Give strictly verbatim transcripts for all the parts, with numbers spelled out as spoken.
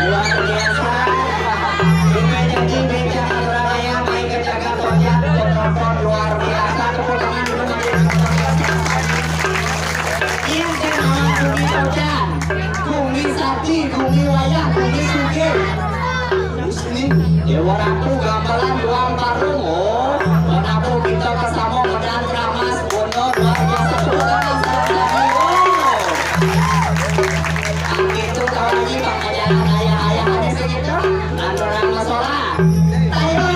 Luar biasa. Ini jadi beca Surabaya, main ke Jakarta, penonton luar biasa. Tepuk tangan dulu, Mas. Iya, saya mau Bumi Tojan, Bumi Sakti, Bumi Wayang, Bumi Sugih. Ini Dewa Ratu Gamelan Duang Parung. Oh, menapu kita kesama medan keramas, bondo luar biasa. Tepuk tangan, salam lagi. Oh. Itu kalau lagi pengajaran ayah-ayah ada segitu, anu, anu, solar. Ayo.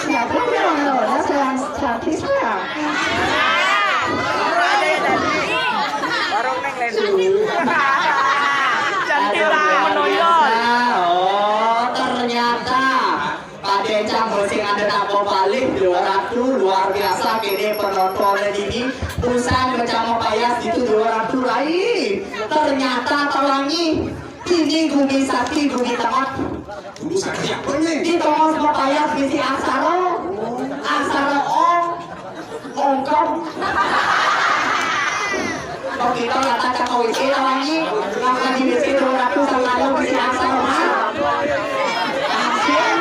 Siapa yang nolak yang cantik saya? Warung Neng Leni. Cantik lah, menonjol. Oh, ternyata Pak Decang masih ada tambah balik, Dewa Ratu, luar biasa. Kini penonton ini busan bersama payas itu, Dewa Ratu, lain. Ternyata tawangi. Ini Bumi Sakti, Bumi Tengah. Bumi Sakti apa nih? Di tengah sama payas bisi aksara. Aksara O. O Ongkong. Kok kita rata cakau isi lagi. Makan di isi dua ratus sama lo bisi asal mah. Anjing.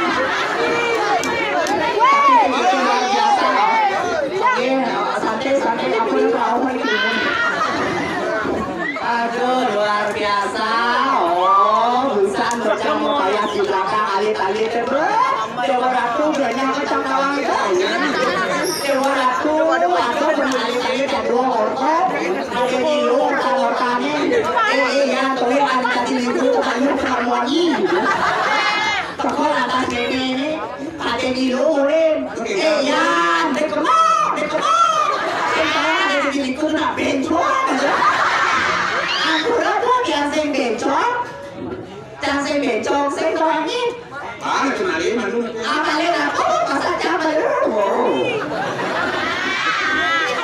Tapi itu luar biasa. Oke, santai, santai. Aku yang tahu lagi. Aduh, luar biasa. Oh, busan bocah mau kayak di belakang alit-alit, bro. Dewa Ratu banyak macam kawan itu. Dewa Ratu atau pun alit-alit ada orang. Ada di lu, orang-orangnya. Eh, eh, ya, tolong anak kecil itu, ayo, kamu lagi. Sekolah atas ini, ini. Ate ngiluin. Eh, yan, dek kemok, dek kemok. Sing tawang ate ngiluin na bencong. Ampura po, yan sing bencong. Yan sing bencong, sing tawang ni. Ah, kenalin, anu. Ah, kenalin aku, masa siapa lu? Oh.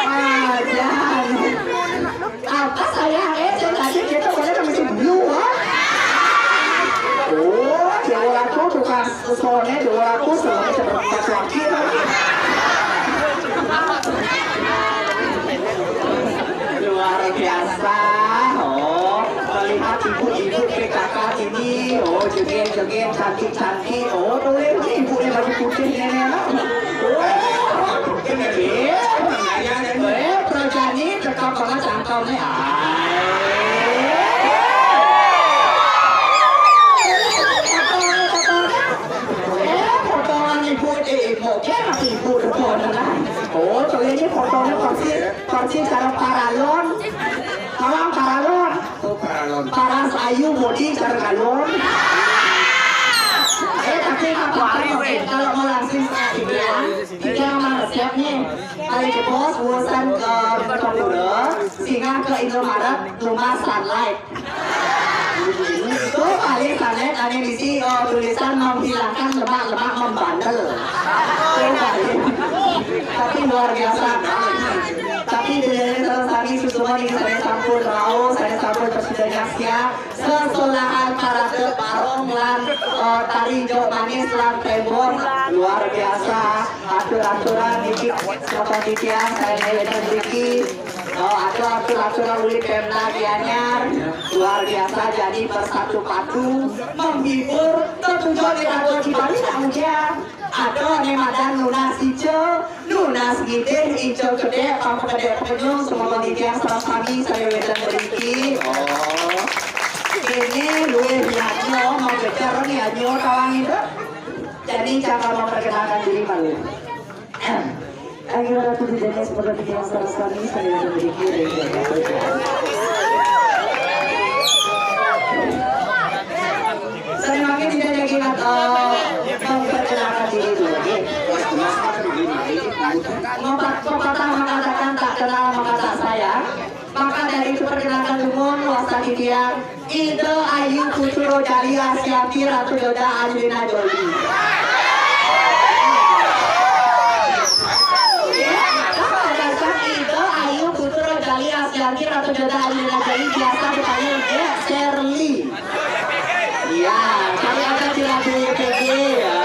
Ah, yan. Apa saya, eh, saya tadi kita boleh kami dulu, ha? Oh, Dewa Ratu tukang sone, Dewa Ratu sone seperti laki. Luar biasa. Oh, melihat ibu-ibu P K K ini, oh, joget-joget, cantik-cantik. Oh, tuh, ini ibu yang baju putih ini, ya. Oh, eh, eh, Prajani cakep banget cangkemnya. Ah. Eh, potongan ibu, eh, ibu, kira ibu, potongan. Oh, tuh ini fotonya persis, persis cara paralon. Tolong paralon. Oh, paralon. Paras ayu body cara galon. Eh, tapi nggak apa-apa, kalau mau langsung ke Kita sama resepnya. Kali ke pos, bosan ke Singapura, singgah ke Indomaret, rumah Sunlight. Tuh, kali Sunlight, ada di sini, oh, tulisan menghilangkan lemak-lemak membandel. Tuh, kali. Tapi luar biasa. Tapi dari terus kami susuman ini saya sampun rauh, saya sampun tersudah siap. Sesolahan parade barong lan, eh, tari jok manis lan tembon luar biasa. Atur-aturan niki, panitia saya niki, eh, atur-aturan uli Pemda Gianyar luar biasa. Jadi bersatu padu menghibur, tertujuan di Raja Cipali, tanggung jawab. Aduh, ane madan nunas ijo, nunas gidih, ijo gedhe, pamekedhe pekenyung, semoga titiang sareng sami saya wedan mriki. Oh. Ini luwih yanyo, mau gejar nih yanyo tawang itu. Jadi, coba memperkenalkan diri malu. Ayo, Ratu Bidadari, semoga titiang sareng sami saya wedan mriki. Saya makin tidak lagi, eh, memperkenalkan diri dulu, oke? Ngopat-, pepatah mengatakan tak kenal maka tak sayang. Maka dari itu perkenalkan dulu, wasta titiang, Ida Ayu Putu Rojalia Sianti Ratu Doda Angelina Jolie. Ya, kalau ada sang Ida Ayu Putu Rojalia Sianti Ratu Doda Angelina Jolie biasa dipanggil Dek Sherly. Iya, tapi ada di radio Y P G, ya.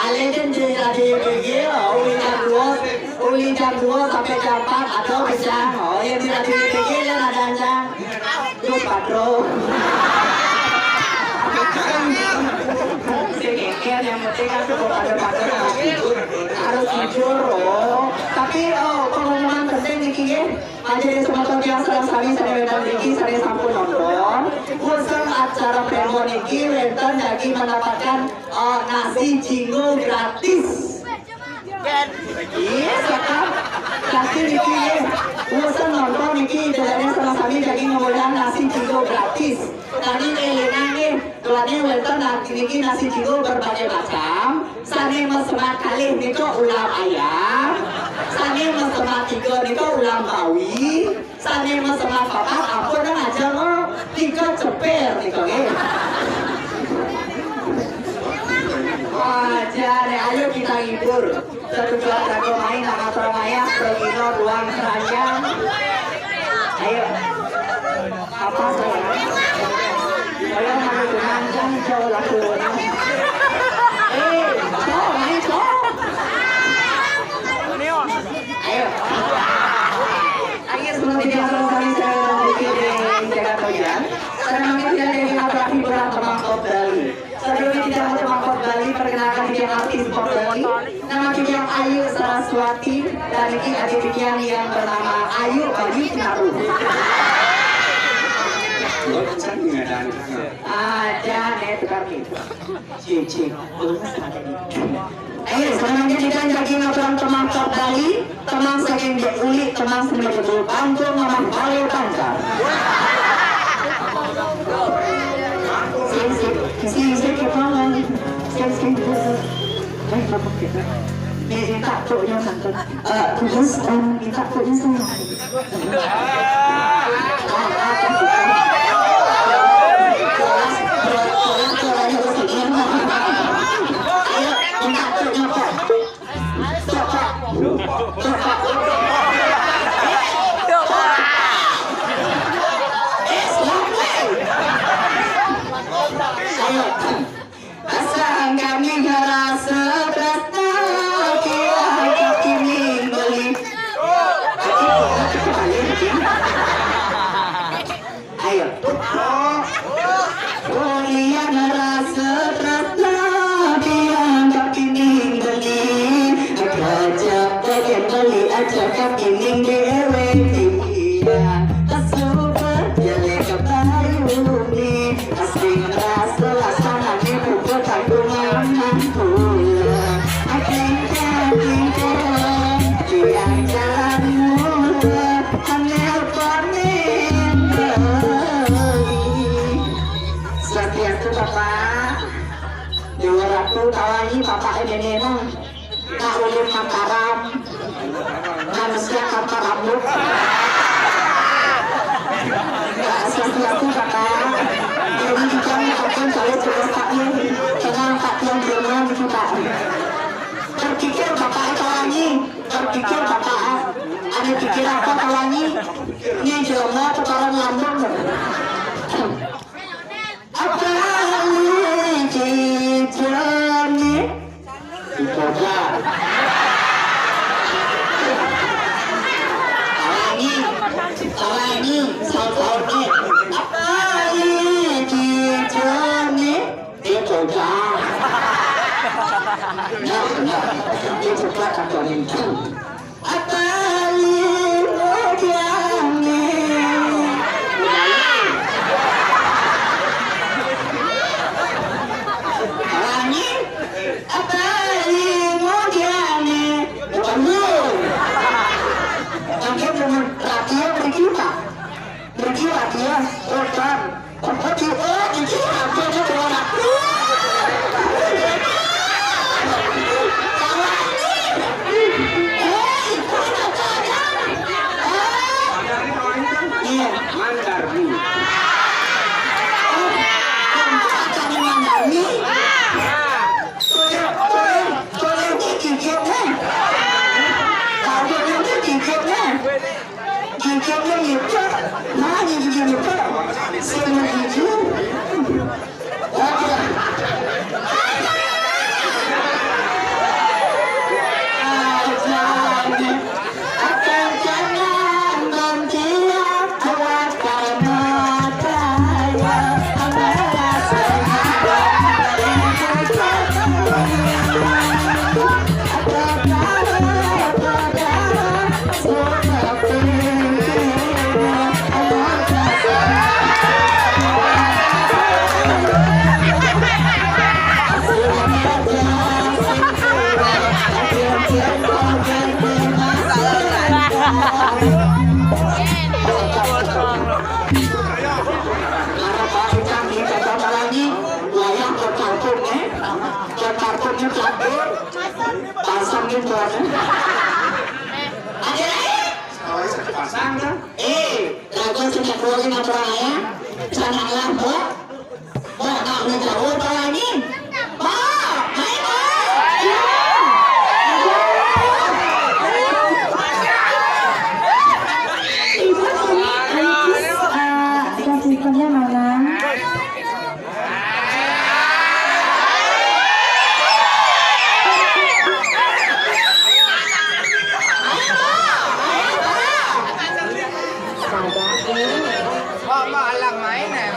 Alih di radio Y P G, oh, uli jam dua, uli jam dua sampai jam empat atau bisa. Oh, ya, di radio Y P G, ya, ada aja. Terus, Patro. Saya geger, yang penting kan tuh pada-pada harus jujur. Harus jujur, oh. Tapi, oh, pengumuman penting nih, Ki, ya. Majelis penonton yang sareng sami, sami wedan mriki, sami sampun nonton. Khusus acara Prambon niki wonten lagi mendapatkan, eh, nasi jinggo gratis. Iya, siapa? Gratis niki, ya. Khusus nonton niki, jadinya sareng sami jadi ngundang nasi jinggo gratis. Tadi elingan nggih, tuane wonten niki nasi jinggo berbagai macam. Sane mesemat kalih nika ulam ayam. Sane mesemat tiga nika ulam bawi. Sane mesemat papat ampun aja lo tiga ceper nika nggih. Aja nih, ayo kita hibur. Satu dua jago main, anak orang ayah, bergino, buang keranjang. Ayo. Apa saya? Saya mau keranjang, jauh laku. Eh, so, ayo, so. Ayo. Swati, dan ini ada bikian yang bernama Ayu Bayu Sinaru. Ada nih tukar nih. Cik, cik. Ayo, selanjutnya kita lagi ngaturang teman Bali, teman saking Jek Uli, teman seni betul, Bangkung, Mamah Bali, Bangka. Sing, sing, sing, sing, sing, sing, sing, sing, sing. Eh, apa kita? Ni, ni tak tu yang sangkut. Eh, terus, em, ni tak tu yang sangkut. Ayo. Asal kami ngerasa tresna, kian kami beli. Ayo. Kuliah ngerasa tresna, kian kami beli. Aja bagian beli, aja kami dewe. Iya, kesuka jelek kepayuni. Asing rasa laksanané buka tanggungan kula. Ating kating kula, tiang jalan mula, angel panen beli. Swastiastu, Bapak. Dewa Ratu Tawangi, Bapak Emenena. Nak ulun Mataram. Manusia Mataram lu. Swastiastu, Bapak. Jadi kita mengatakan kalau sudah Pak Yun, tenang Pak Yun, tenang kita. Berpikir Bapak Tawangi, berpikir Bapak. Ada pikir apa Tawangi? Ini jelma putaran lambung. Apa ini kita nih? Dicoba. Tawangi, tawangi, sautauné. Apa ini kita nih? Dicoba. Nah, nah, dicoba kata itu. Apa ini kita nih? Tawangi. Apa ilmu diane? Belum. Mungkin belum latihan mriki, Pak. Mriki latihan, oh, Bang. Oh, di, oh, iki latihan, oh, ora. Eh, iku latihan. Eh. Iya. Mandar dulu. Oh, untuk acara mandar nih. Boleh, boleh, boleh dikikit, nih. Kalau boleh dikikit, nih. Dikikit, nih, itu. Nah, ini juga lupa. Saya mau gigit. Oke. Ah, jangan. Arep balik kang di Kota Malangi, wayah ke parfumnya, ke parfumnya campur, pasang di pohon. Ada lain? Pasang kan? Eh, lagu sejak dua lima peraya, janganlah, Bu. Mbak, nak menjauh apa ini? Mbak, hai, Mbak. Ibu, ini, eh, kasih punya mana? Mak, mak, alang main, eh.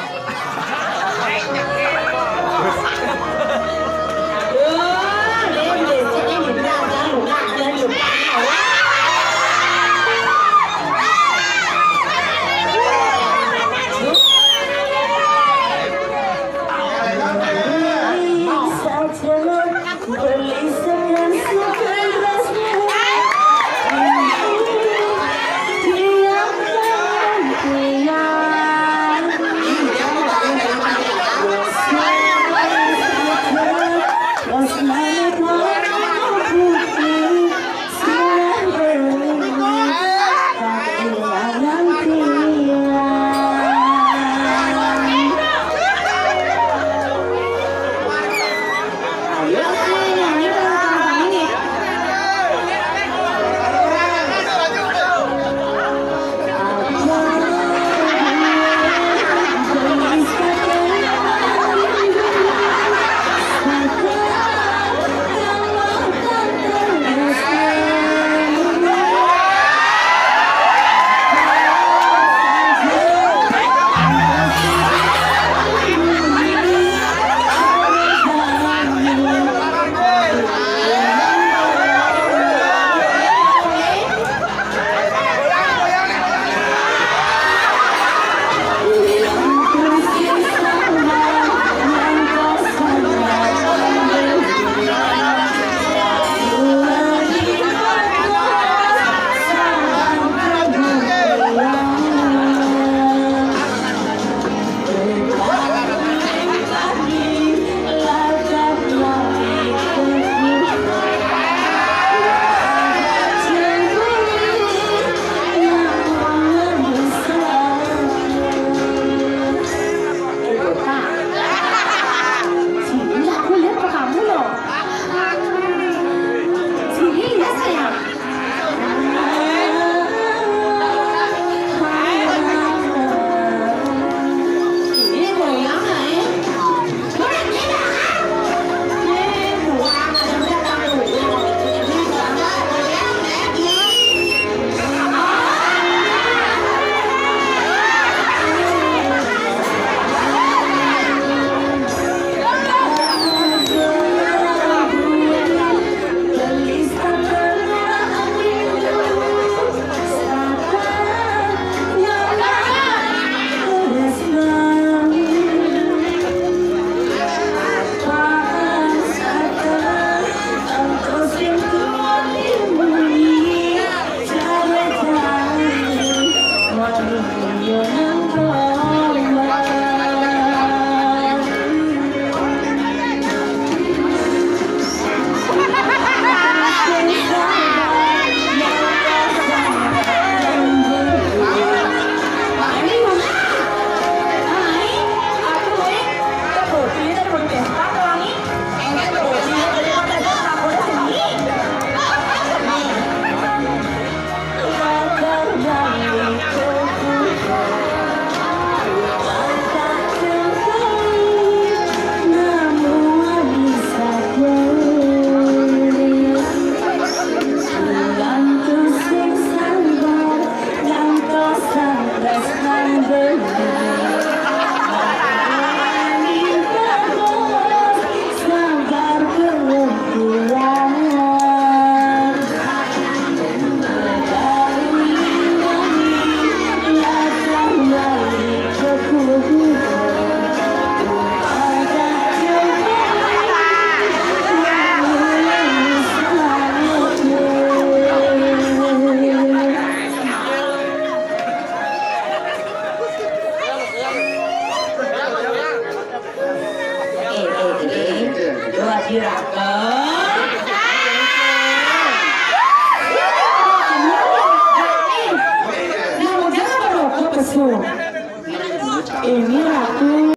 Ini Ratu,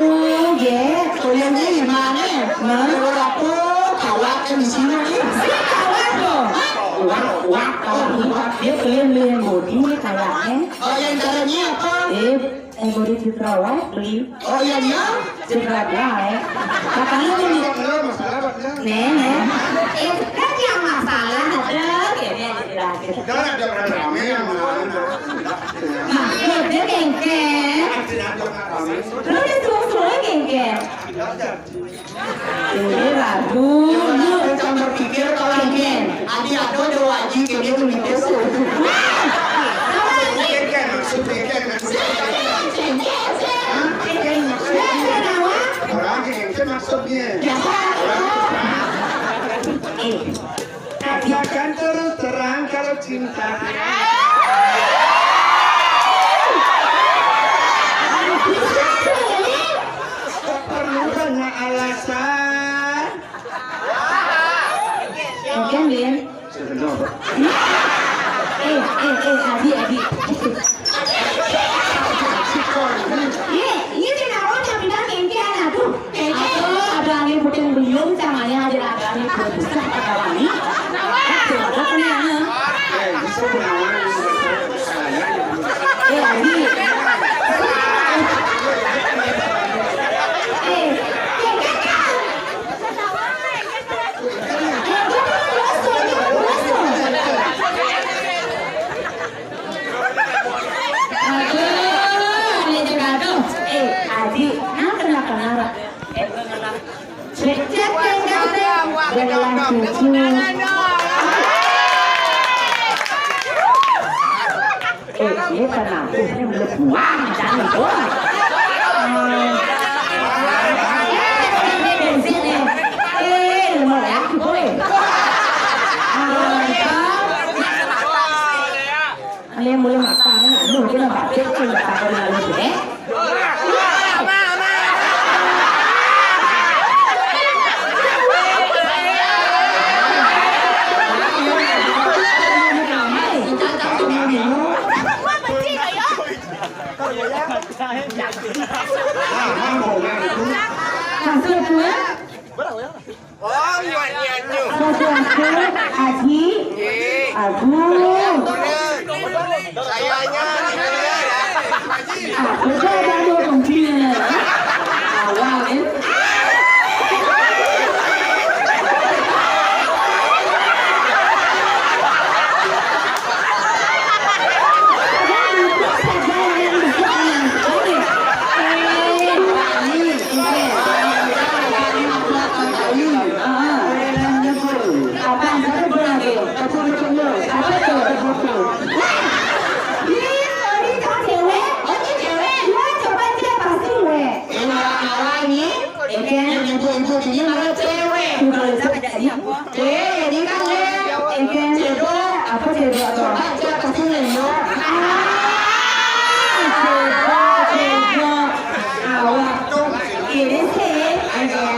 ya. Oh, yang ini mana? Nah, Ratu, kawat kan di sini. Kawat loh. Kuat, kuat, kawat kuat. Dia kalian beli yang body ini kayaknya. Oh, yang caranya apa? Eh, eh, body Citra White beli. Oh, iya, iya. Citra White. Katanya beli. Enggak, enggak masalah, Pak. Enggak. Eh, kan yang masalah ada, ya, dia jelasin. Enggak ada rame-rame yang mau. Nah, dia kengkeng. Lu disuruh-suruh kengkeng. Ini ragu. Jangan berpikir kalau kengkeng. Adi ada dua aji, kengkeng lebih besok. Nah, kalau ini kengkeng, maksud kengkeng, maksud kengkeng. Hah? Kengkeng maksudnya. Orang kengkeng maksudnya. Dasar. Eh. Katakan terus terang kalau cinta. Tak perlu banyak alasan. Oke, Din. Eh, eh, eh, Adi, Adi. Iya, iya, dia nak orang bilang kengkeng anak tu. Aduh, ada angin puting beliung, tangannya ada angin puting beliung, kata Wani. Aduh, ada kena. Eh, bisa pun awal. Eh, Adi. Eh, eh, eh, eh, dia kan berasa, dia kan berasa. Aduh, ini juga aduh. Eh, Adi, kenapa, kenapa, kenapa? Eh, cek, cek, cek, cek, cek. Belah cucu. Eh, ini kenapa? Ini melebu. Wah, jangan, wah. Eh, ini, ini, ini. Eh, ini, ini. Eh, ini, ini. Eh, ini, ini. Ini mulai makan, aduh, kita batik, kita batik lagi, eh. Hasil kue. Oh, iya, iya, iya. Satu, Aji. Iya. Agung. Sayangnya, iya, ya. Aku tuh ada dua kuncinya. Awal, ya. Eken. Ibu-ibu ini malah cewek. Udah, udah, jadi. Eh, ini kan, eh, eken. Cedok. Apa cedok tuh? Coba cek kasih nembok. Ah, cedok, cedok. Awak tuh. Ini sih, eken.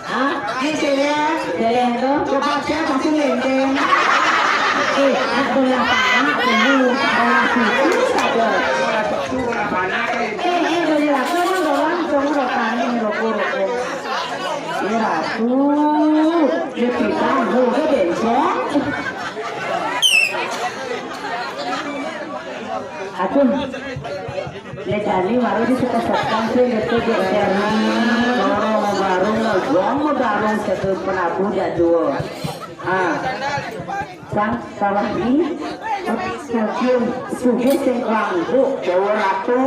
Hah? Ini cewek. Cewek tuh. Coba cek kasih nembok. Eh, bola panas, tunggu. Bola panas saja. Eh, eh, dari aku emang orang, tunggu, bola panas, rokok, rokok. Ya, aku. Ya, kita, gue udah bencong. Aduh. Ya, jani baru di suka setan sih, gitu, di Erni. Orang mau barung, gua mau barung, satu penabuh jadul. Ah. Sang salah ni, sugih, sugih sing kuanggu. Jawa Ratu,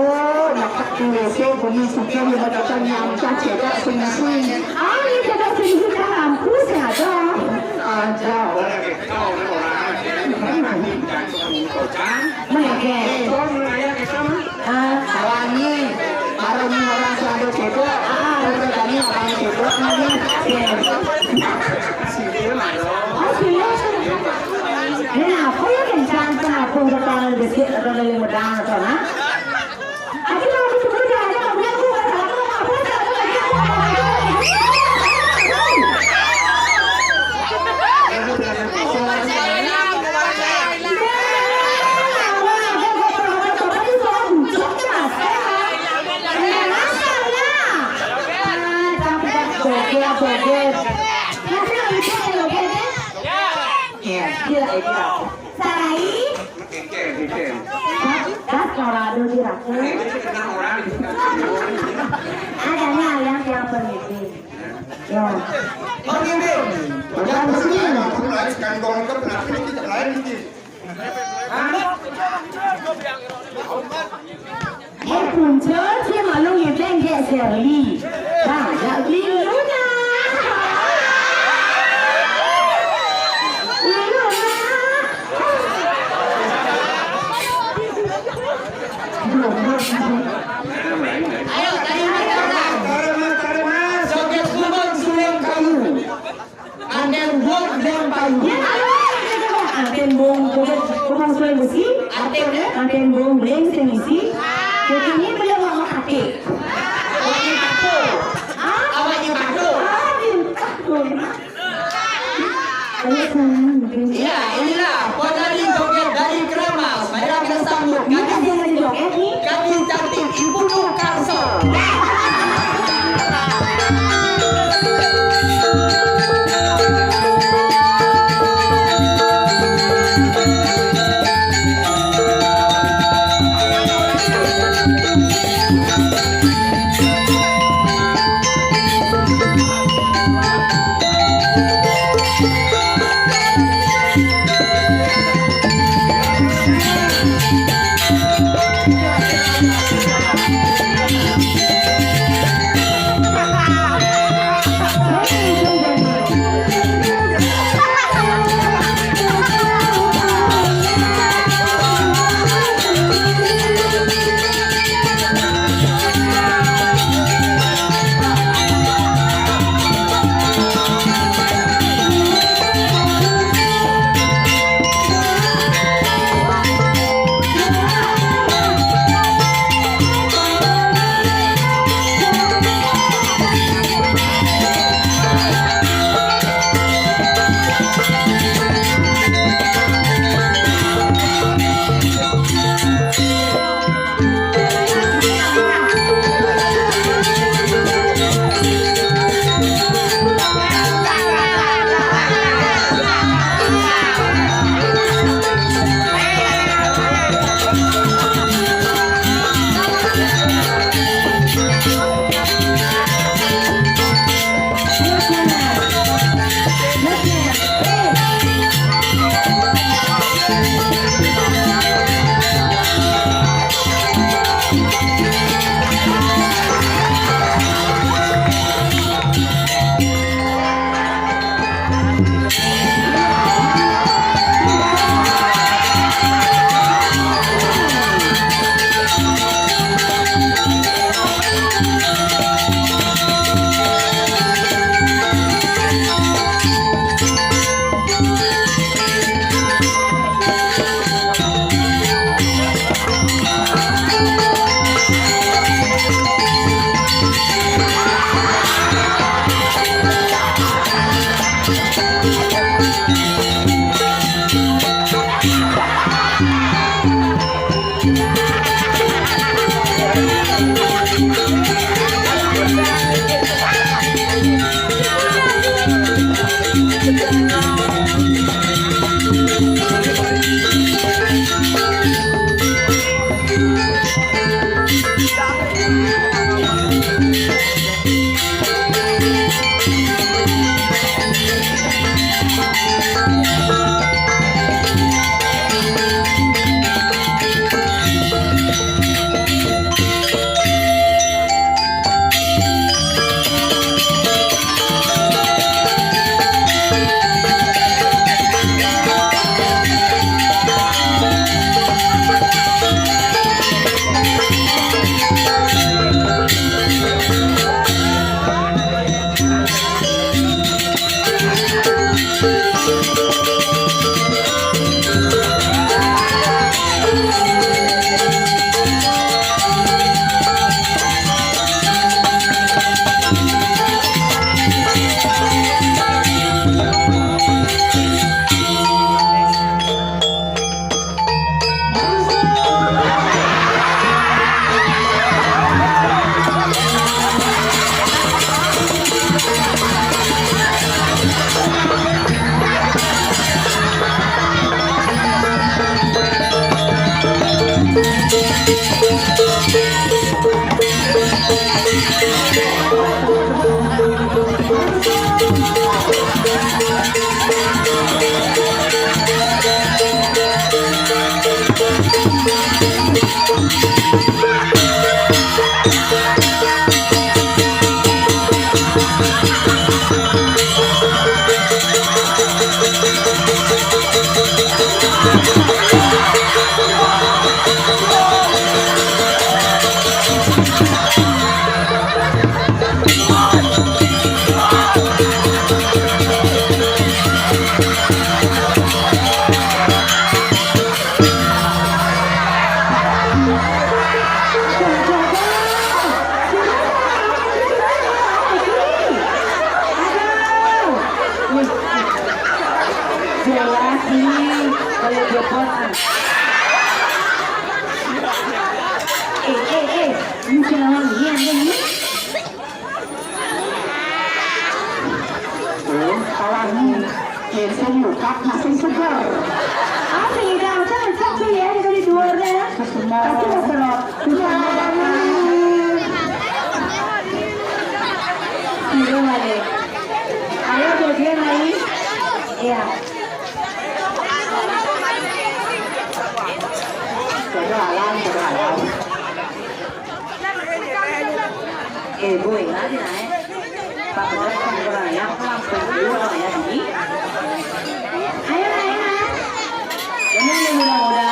nyetek di W C, bumi sugih, lima juta nyamsa, cedak sing sing. Ah, ini cedak sing sing, kan lampu sing ada. Ada, orang kita, orang-orang. Mereka. Ah, wangi. Baru ni orang selalu cedok. Ah, orang tadi orang cedok ni. Oh, serius? Kenapa ya kencang? Kenapa udah tangan besar atau lagi medang atau, ha? Aku mau aku sebut ya, ada orang aku, ada orang aku, ada orang aku. Dah, kalau ada di raku. Ada nih ayam yang pemimpin. Ya. Pemimpin. Bukan pemimpin. Kan gong itu kenapa ini kita lain ini? Hah? Ê, phung chơ, chơ mă lông yê tleng geh seri. Ba, yă bling lu na. Lu na. Ayo, tarima tangan. Tarima, tarima. Joget Gumong Suleng Kayu. Anten bông bông payu. Ya, ayo, ayo, ayo. Anten bông, bông, bông suai besi. Anten, eh? Anten bông bông suai besi. Jadi ini belum mau pakai. Awaknya pakai. Hah? Awaknya pakai. Aduh, takut. Ayo, sayang. Ya, inilah penari joget dari Keramas. Mari kita sambut. Ini ada yang lagi joget nih. Kami cantik Ibu Nur Karso. Cepet, ah. Eh, eh, eh, ini jangan, ini ada ini. Tuh, kalau ini, eh, saya nyukat masih segar. Apa ya, udah, udah, udah, tuh ya, yang dari luar ya. Pasti mau serot. Udah, udah, udah. Ayo, bagian lain. Iya. Coba alam, coba alam. Eh, boy, nggak ada, eh. Pak Boy, kan orang yang langsung dulu, orang ya, ini. Ayo, ayo, ayo. Ini yang muda-muda.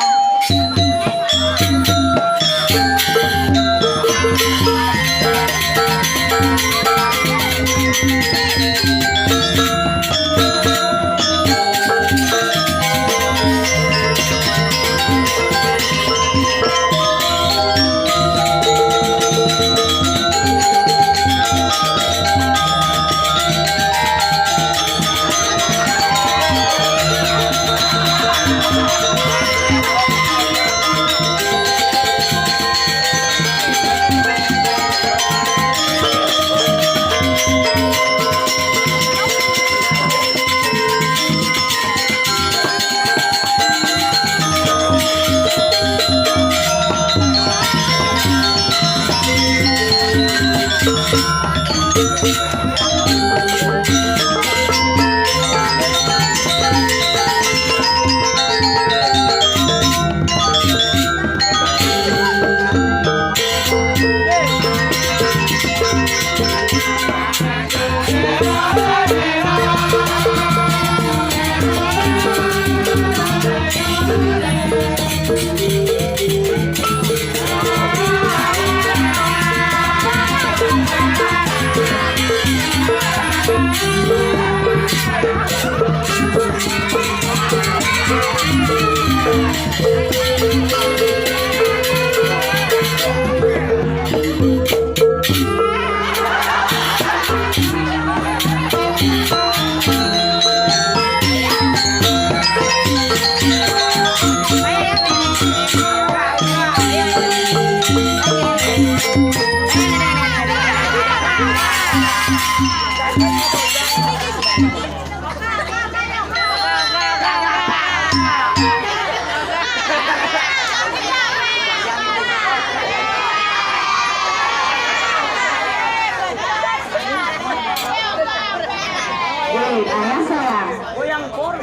Woi, ayah sayang.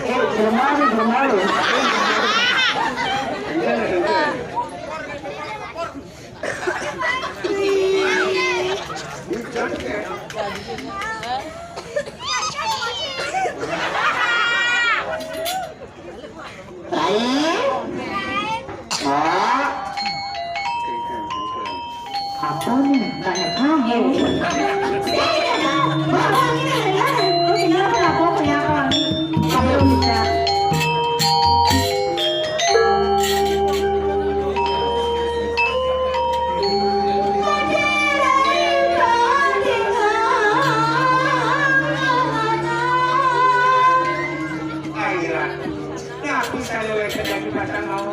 Eh, belum malu, belum malu. Lain? Oh. Apa nih? Banyak kaget. Bapak ini ya. Lu kenapa, kenapa? Ayo, bisa. Tapi saya lewat jadi batang mau.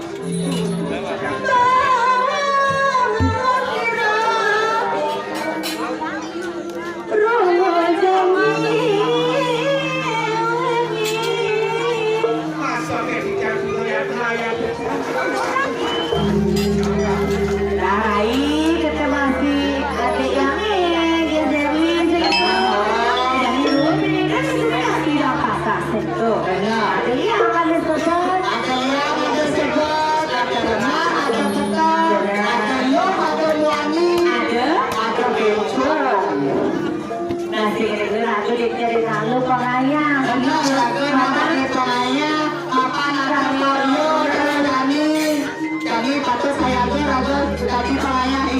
Rai, kita masih ada yang, eh, geserin sedikit. Jadi dulu ini kan kita tidak patah sentuh. Benar. Jadi yang akan disebut, ada yang ada sebut, ada lemah, ada tetap, ada yom, ada wangi, ada, ada bencong. Nah, sing lagu di cerita lu pengayang. Benar, lagu nama di pengayang, apa nama Mario, kami, kami patut saya tuh lagu tadi pengayang.